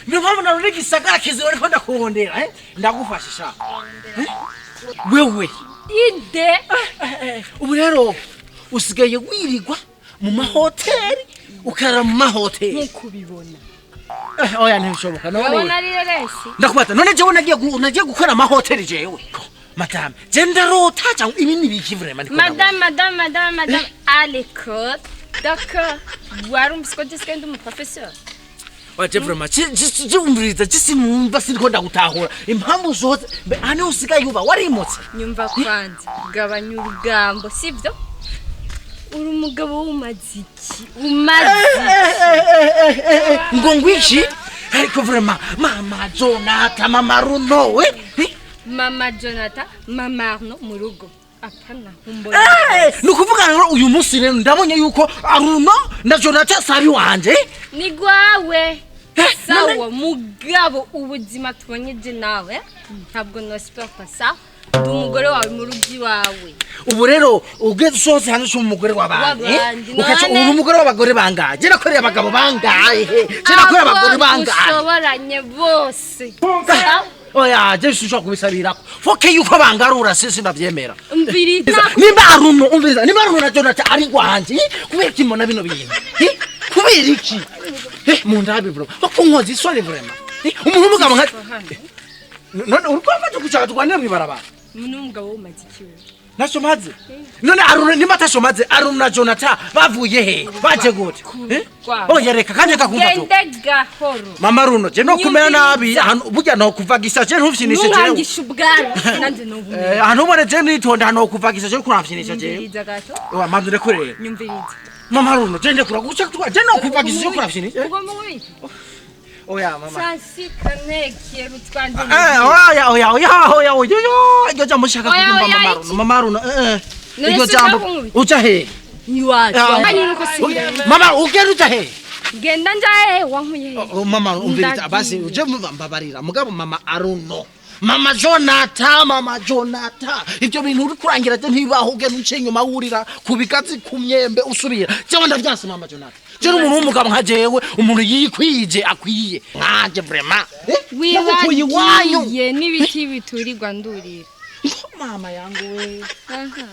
Niyo mpamvu naruri igisagara kiziba ariko ndakubondera, eh? Ndagufasha sha. Eh? Wewe Inde. Ubu rero usigaye wirirwa mu mahoteli, ukarara mu mahoteli. Nk'uko ubibona. Oya, ntibishoboka none. Urabona ari reresi. Ndakubata none jewe nagiye gukora amahoteli jewe? Madame, je ndarota cyangwa ibi ni biki vraiment ndiko ndabona? Madame, madame, madame, madame, à l'école, d'accord. Warumvise ko jesica ndi umuprofesseur. Waje vraiment cyumviriza sinumva, siniko ndagutahura impamvu zose. Mbe hano usigaye uba warimutse? Nyumva kwanza, gabanya urugambo, sibyo? Uri umugabo w'umaziki, umaze. Ngo ngwiki? Ariko vraiment, mama Jonathan, mama Runo we. Eh? Mama Jonathan, mama Arno mu rugo, apana umbona. Ni ukuvuga rero uyu munsi rero ndabonye yuko Aruno na Jonathan sabi wanje. Ni gwawe. None- Sawa, mugabo ubuzima tubonye je nawe ntabwo nosipota sa ndi umugore wawe mu rugo iwawe. Ubu rero ugeze usohotse hanze uca umugore w'abandi, eh? W'abandi, Ukaca none- uri umugore w'abagore bangahe? Je nakoreye abagabo bangahe? Je nakoreye abagore Abo bangahe? dushoboranye bose. Oya, je sinshobora kubisabirako, foke yuko bangarura sisi ndavyemera. Umviriza. Nimba Aruno, umviriza, nimba Aruno na Jonathan ari rwanje, eh? Kubera iki mbona bino bintu? Eh? Kubera iki? Mundabe bro, bakunkoza isoni vraiment. Umuntu w'umugabo nka none uri kwafata gushaka turwanira mw'ibarabara. N'umugabo w'umaziki we. Nashomaze none Aruna nimba atashomaze, Aruna na Jonathan bavuye he? Baje gute? Eh? Rwabo. Oya, reka kandi reka kumva tu. Gende gahoro. Mama Runo, je no kumera nabi. Nyumviriza. Ahantu burya no kuvagisha je ntufyinishe jewe. Ntuhangishe ubwanwa nanjye nubumenye. Ahantu ubone je nitonda, ahantu kuvagisha je kuramfyinisha jewe. Nyumviriza gato. Oya, manzu rekurere. Nyumviriza. Mama Runo, je ndekura guca twa je no kuvagisha je kuramfyinisha. Ugomba nkubita. Oya mama. Sansika ntekera utwanjye. Oya oya oya oya oya oya, iryo jambo shaka Oya, kukumva. oya, Mama iki? Runo, mama Runo, None iryo se jambo. ushaka kunkubita? Uja he? Iwacu. Ah. Hanyuma uko si Mama, ugenda uja he? Genda njahe wankuye he? Oh, mama, umviriza. Ndagiye. Basi uje mbabarira, mugabo mama Aruno, mama Jonathan, mama Jonathan, ibyo bintu uri kurangira je ntibaho. Ugenda uce inyuma wurira ku bigazi, ku myembe, usubira, jewe ndavyanse. Mama Jonathan, je n'umuntu w'umugabo nka jewe, umuntu yikwije akwiye nkanje vraiment. Nagukuye iwanyu. Wibagiye n'ibiti biturirwa ndurira. Mama yangu we. Aha.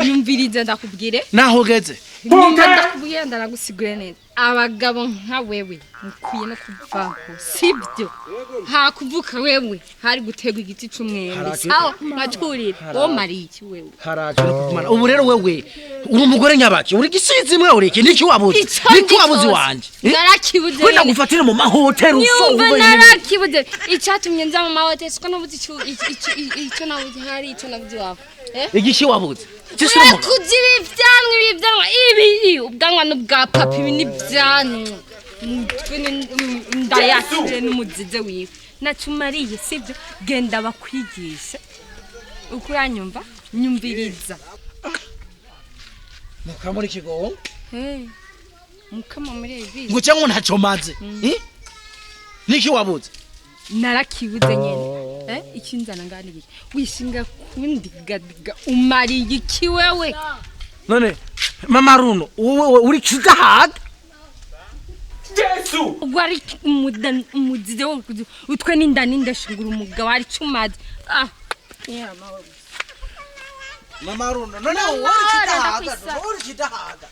Nyumviriza ndakubwire. Naho ugeze. Nyumva ndakubwire, ndanagusigure neza. Abagabo nka wewe mukwiye no kuvaho, sibyo? Hakuvuka wewe hari gutegwa igiti c'umwembe. Sawa, nkaturira wowe mariye iki wewe? Haraje no kugumana. Ubu rero wewe uri umugore nyabaki? Uri gisizi imwe? Uri iki? Niki wabuze? Ico Niki ndi wabuze cose. wanje? Eh? Narakibuze Wenda nyene. gufatira mu mahoteli. Nyumva. Usonga. Narakibuze. Icatumye nza mu mahoteli siko nabuze ico nabuze, hari ico nabuze iwawe, eh? Igiki wabuze? Gisura umugabo. Kugira ibyanwa, ibi byanwa, ibi ubwanwa n'ubwa papa, ibi ni byanwa mutwe ndayakire n'umuzize wiwe nacumariye, sibyo? Genda bakwigisha uko uranyumva. Nyumviriza. Mukama muri kigongo. Hey, mukama muri ibi. Ngo cyangwa ntacyo maze? Eh? Niki wabuze? Narakibuze nyene. Eh, ikinzana ngani iki wishinga kundigadiga? Umariye iki wewe? None mama Runo, wowe uri kidahaga. Wari umuzize wo utwe n'inda n'indashingura umugabo ari cumaze, ah yeah, mawe. Mama Runo, none wowe uri kidahaga, uri kidahaga.